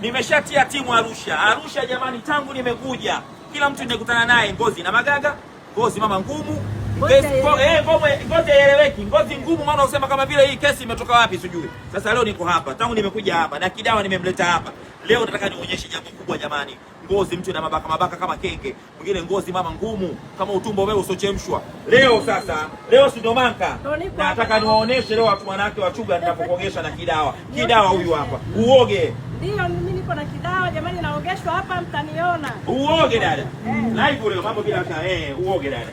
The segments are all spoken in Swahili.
Nimeshatia timu Arusha. Arusha jamani, tangu nimekuja kila mtu nimekutana naye ngozi na magaga, ngozi mama ngumu, ngozi haieleweki, ngozi ngumu, maana usema kama vile hii kesi imetoka wapi sijui. Sasa leo niko hapa, tangu nimekuja hapa na kidawa nimemleta hapa. Leo nataka nionyeshe jambo kubwa jamani. Ngozi mtu na mabaka mabaka kama kenge, mwingine ngozi mama ngumu kama utumbo wewe usochemshwa. Leo sasa, leo si ndo manka. Nataka niwaoneshe leo watu wanawake wa Chuga ninapokuogesha na kidawa. Kidawa huyu hapa. Uoge. Ndio, mimi niko na kidawa jamani, naogeshwa hapa, mtaniona. Uoge dada. Live leo mambo bila hata uoge dada.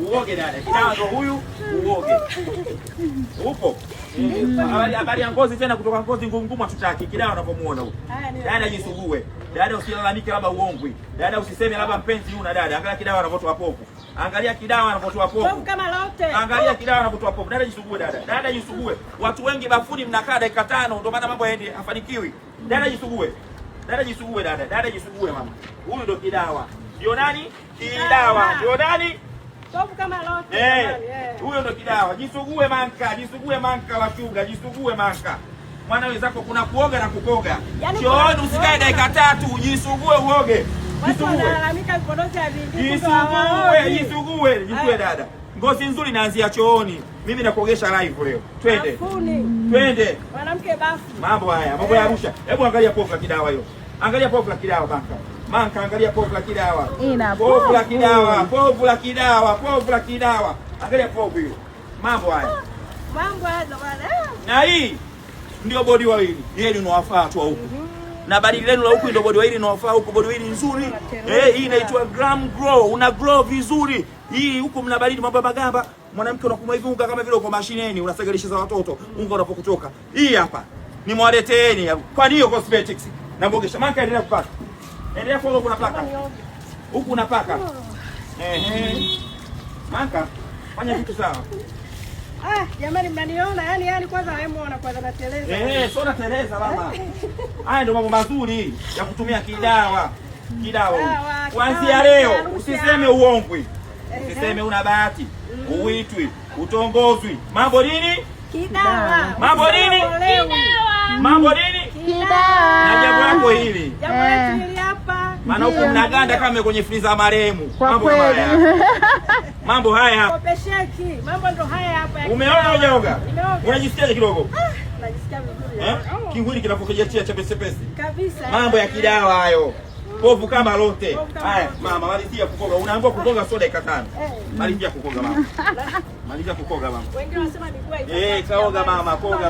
Uoge dada. Kidawa ndo huyu, uoge. Upo? Habari ya ngozi tena kutoka ngozi ngumu ngumu hatutaki. Kidawa unapomuona huyu. Dada jisugue. Dada usilalamike labda uongwi. Dada usiseme labda mpenzi huna dada. Angalia kidawa anavyotoa povu. Angalia kidawa anavyotoa povu. Kama lote. Angalia kidawa anavyotoa povu. Dada jisugue dada. Dada jisugue. Watu wengi bafuni mnakaa dakika 5 ndio maana mambo yaende hafanikiwi. Dada jisugue. Dada jisugue dada. Dada jisugue mama. Huyu ndio kidawa. Ndio nani? Kidawa. Ndio nani? Povu kama lote. Huyo ndo kidawa. Jisugue manka, jisugue manka wa shuga, jisugue manka. Mwana wenzako kuna kuoga na kukoga. Yaani chooni usikae dakika 3, jisugue uoge. Jisugue. Jisugue, jisugue, jisugue dada. Ngozi nzuri inaanzia chooni. Mimi nakuogesha live leo. Twende. Twende. Mwanamke bafu. Mambo haya, mambo ya Arusha. Hebu angalia povu la kidawa hiyo. Angalia povu la kidawa banka. Manka, angalia povu la kidawa. Povu la kidawa, povu la kidawa, povu la kidawa. Angalia povu hiyo. Mambo haya. Mambo haya bwana. Na hii ndio bodi wawili. Yeye inawafaa tu huku. Na badili lenu la huku ndio bodi wawili inawafaa huku, bodi wawili nzuri. Hii inaitwa Gram Grow. Una grow vizuri. Hii huku mna baridi mambo magamba. Mwanamke unakumwa hivi unga kama vile uko mashineni, unasagalisha za watoto, unga unapokutoka. Hii hapa. Nimwaleteeni kwa hiyo cosmetics. Na mbogesha. Manka endelea kupaka. Endelea kuoga, kuna paka. Huku unapaka. Manka, fanya vitu sawa. Ah, jamani mnaniona? Yaani kwanza hemuona kwanza nateleza. Sio nateleza mama. Haya ndio mambo mazuri ya kutumia kidawa. Kidawa. Kuanzia leo usiseme uongwi. Usiseme una bahati. Uitwi, utongozwi. Mambo nini? Kidawa. Mambo nini? Kidawa. Mambo nini? Kidawa. Na jambo lako hili. Jambo letu hili hapa. Maana huku mnaganda kama kwenye friza marehemu. Mambo haya. Mambo haya hapa. Kopesheki. Mambo ndo haya hapa. Umeona hujaoga? Unajisikiaje kidogo? Najisikia vizuri. Kingwili kinapokuja cha pesi. Kabisa. Mambo ya kidawa hayo. Povu kama lote. Haya, mama malizia kukoga. Unaambiwa kukoga sio dakika 5. Malizia kukoga mama. Malizia kukoga mama. Wengine wanasema ni kwa Kaoga mama, koga.